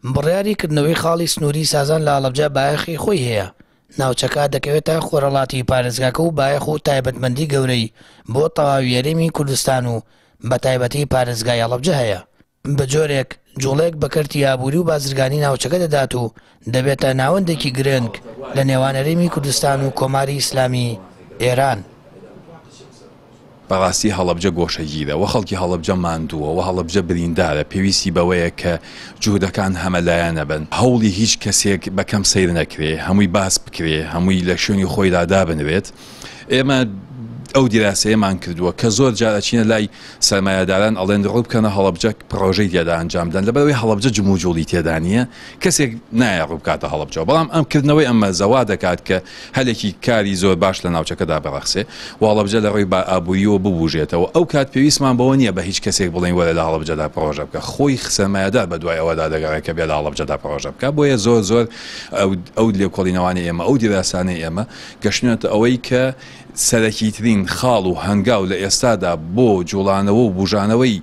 بڕیاری کردنەوەی خاڵی سنووری سازان لە هەڵەبجە بایەخی خۆی هەیە، ناوچەکە دەکەوێتە خۆرهەڵاتی پارێزگاکە و بایەخ و تایبەتمەندی گەورەی بۆ تەواوی هەرێمی کوردستان و بەتایبەتی پارێزگای هەڵەبجە هەیە، بەجۆرێک جوڵەیەک بە کەرتی ئابووری و بازرگانی ناوچەکە دەدات و دەبێتە ناوەندێکی گرنگ لە نێوان هەرێمی کوردستان و کۆماری ئیسلامی ئێران. بەڕاستی هەڵەبجە گۆشەگیرە و خەڵکی هەڵەبجە ماندووە و هەڵەبجە بریندارە، پێویستی بەوەیە کە جوهدەکان هەمەلایەنە بن، هەوڵی هیچ کەسێک بە کەم سەیر نەکرێ، هەمووی باس بکرێ، هەمووی لە شوێنی خۆیدا دابنرێت. ئێمە ئەو دیراسەیەمان کردووە کە زۆر جار ئەچینە لای سەرمایەداران ئەڵێن ڕوو بکەنە هەڵەبجە پڕۆژەی تێدا ئەنجام بدەن، لەبەرئەوەی هەڵەبجە جموجوڵی تێدا نییە کەسێک نایە ڕوو بکاتە هەڵەبجەوە، بەڵام ئەم کردنەوەی ئەم مەرزە وا دەکات کە هەلێکی کاری زۆر باش لە ناوچەکەدا بڕەخسێ و هەڵەبجە لە ڕووی ئابوورییەوە ببوژێتەوە، ئەو کات پێویستمان بەوە نییە بە هیچ کەسێک بڵێین وەرە لە هەڵەبجەدا پڕۆژە بکە، خۆی سەرمایەدار بە دوای ئەوەدا دەگەڕێ کە بێ لە هەڵەبجەدا پڕۆژە بکا، بۆیە زۆر زۆر ئەو لێکۆڵینەوانەی ئێمە، ئەو دیراسانەی ئێمە گەشتوونەتە ئەوەی کە سەرەکیترین خاڵ و هەنگاو لە ئێستادا بۆ جوڵانەوە و بوژانەوەی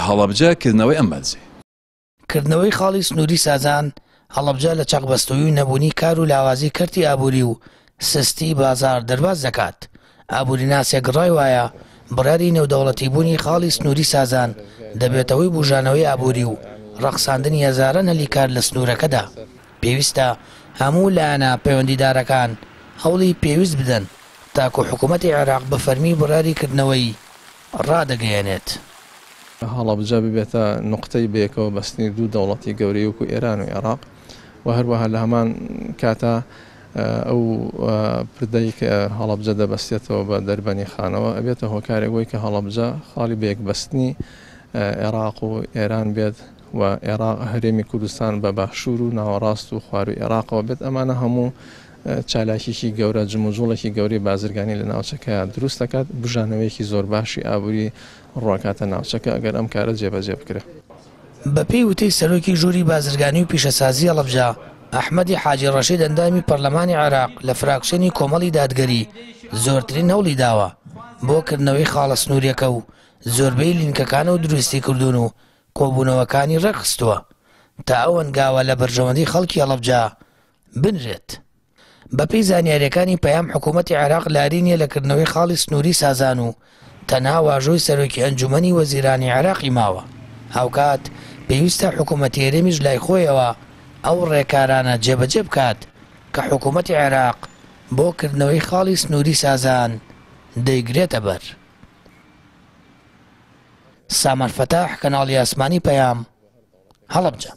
هەڵەبجە کردنەوەی ئەم مەرزەیە. کردنەوەی خاڵی سنووری سازان، هەڵەبجە لە چەقبەستوویی و نەبوونی کار و لاوازی کەرتی ئابووری و سستی بازاڕ دەرباز دەکات. ئابووریناسێک ڕای وایە بڕیاری نێودەوڵەتیبوونی خاڵی سنووری سازان دەبێتە هۆی بوژانەوەی ئابووری و ڕەخساندنی هەزاران هەلی کار لە سنوورەکەدا. پێویستە هەموو لایەنە پەیوەندیدارەکان هەوڵی پێویست بدەن تاکو حکوومەتی عێراق بە فەرمی بڕیاری کردنەوەی ڕادەگەیەنێت. هەڵەبجە ببێتە نوقتەی بەیەکەوە بەستنی دوو دەوڵەتی گەورەی وەکو ئێران و عێراق و هەروەها لە هەمان کاتا ئەو پردەی کە هەڵەبجە دەبەستێتەوە بە دەربەنی خانەوە ئەبێتە هۆکارێک بۆی کە هەڵەبجە خاڵی بەیەکبەستنی عێراق و ئێران بێت و عێراق هەرێمی کوردستان بە باشوور و ناوەڕاست و خوارووی عێراقەوە بێت ئەمانە هەموو چالاکیی گەورە، جموجوڵێکی گەورەی بازرگانی لە ناوچەکە دروست دەکات، بوژانەوەیەکی زۆر باشی ئابووری ڕووەکاتە ناوچەکە ئەگەر ئەم کارە جێبەجێ بکرێت. بەپێی وتەی سەرۆکی ژووری بازرگانی و پیشەسازی هەڵەبجە، ئەحمەدی حاجی ڕەشید ئەندامی پەرلەمانی عێراق لە فراکسیۆنی کۆمەڵی دادگەری زۆرترین هەوڵی داوە بۆ کردنەوەی خاڵە سنووریەکە و زۆربەی لینکەکان و دروستی کردوون و کۆبوونەوەکانی ڕێکخستووە تا ئەو هەنگاوە لە بەرژەوەندی خەڵکی هەڵەبجە بنرێت. بەپێی زانیارییەکانی پەیام حکوومەتی عێراق لاری نییە لە کردنەوەی خاڵی سنووری سازان و تەنها واژۆی سەرۆکی ئەنجوومەنی وەزیرانی عێراقی ماوە، هاوکات پێویستە حکوومەتی هەرێمیش لای خۆیەوە ئەو ڕێکارانە جێبەجێ بکات کە حکوومەتی عێراق بۆ کردنەوەی خاڵی سنووری سازان دەیگرێتە بەر. سامان فەتاح، کەناڵی ئاسمانی پەیام، هەڵەبجە.